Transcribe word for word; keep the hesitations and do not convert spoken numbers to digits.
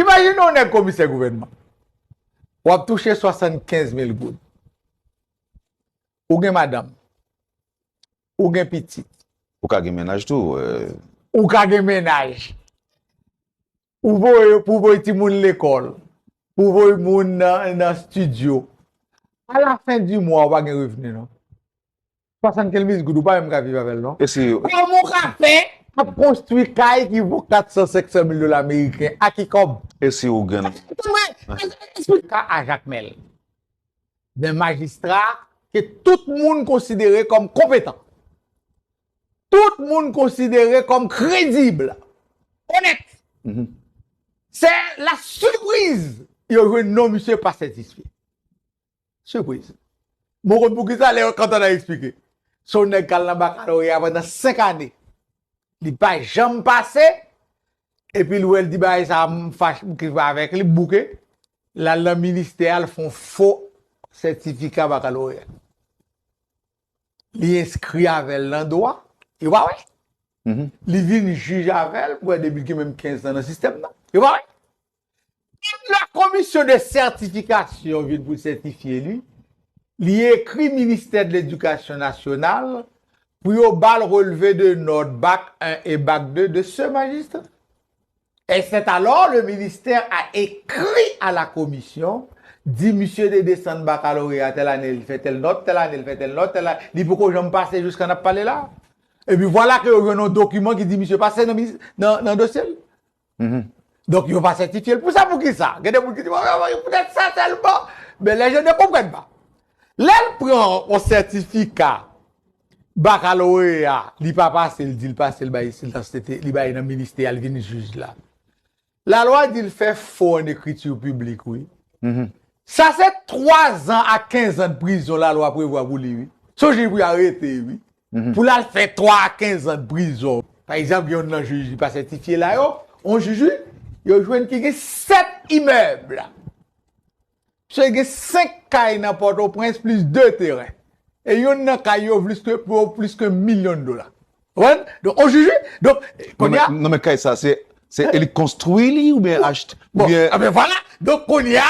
Imajine yon nèg komisè gouvènman. W ap touche swasannkenz mil goud. Ou gen madanm. Ou gen pitit. Ou ka gen mennaj tou. Euh. Ou ka gen mennaj. Ou voye, pou voye timoun lekòl. Pou voye moun nan, nan estidyo. A la fen di mwa, ou pa gen revni, non. Swasannkenz mil goud, ou pa menm ka viv avè l, non. E si Kòman ou ka fè ap konstwi kay ki vo kat san, senk san mil dola ameriken? A ki kòb? E si ou gen Ka a Jakmèl. De majistra ke tout moun konsidere kòm konpetan. Tout moun konsidere kòm kredib. Onèt. Se la sipriz yo jwenn non misye pa satisfè. Sipriz. Mwen konn poukisa lè yo kantan nan eksplike. Se yon nèg k al nan bakaloreya pandan senk ane. Li pa janm pase. Epi l wè l di bagay sa m fache m kif avèk li bouke. L al nan ministè a l fè yon fo sètifika bakaloreya. Li enskri avè l nan dwa. Yo pa wè. Li vin jij avè l, m kwè depi l gen menm kenz tan nan sistèm nan. Yo pa wè. Tout la komisyon de sètifikasyon vin pou sètifye li, li ekri ministè de ledikasyon nasyonal pou yo ba l relve de nòt bak en e bak de de se majistra. Et c'est alors le ministère a écrit à la commission, di misye te desann bakaloreya tèl ane, li fè tèl nòt, tèl ane, li fè tèl nòt, tèl ane, li poko janm pase jiska n ap pale la. Epi vwala ke yo jwenn yon dokiman ki di misye pase nan, nan, nan dosye l. Donk, yo pa sètifye l pou sa. Poukisa? Gen de moun ki di, bon, poutèt sa sèlman. Men les gens ne comprennent pas. Lè l pran yon sètifika bakaloreya, li pa pase, l di l pase, l bay, li bay nan ministè a, l vin jij la. Lalwa di l fè fo an ekriti piblik, wi. Sa se twa zan a kenz an de prizon lalwa prevwa pou li, wi. Se yon jij pou y arete, wi. Pou l al fè twa a kenz an de prizon. Pa egzanp, gen youn nan jij li pa sètifye la yo, yon jij, wi, yo jwenn ki gen sèt imèb. Misye gen senk kay nan Pòtoprens plis de teren. E youn nan kay yo plis ke, pou plis ke milyon dola. Ou konprann? Donk, yon jij, wi. Donk, kounye a, Non, men kay sa, se se e li konstwi li oubyen achte? Bon, Oubyen a ben vwala. Donk, kounye a,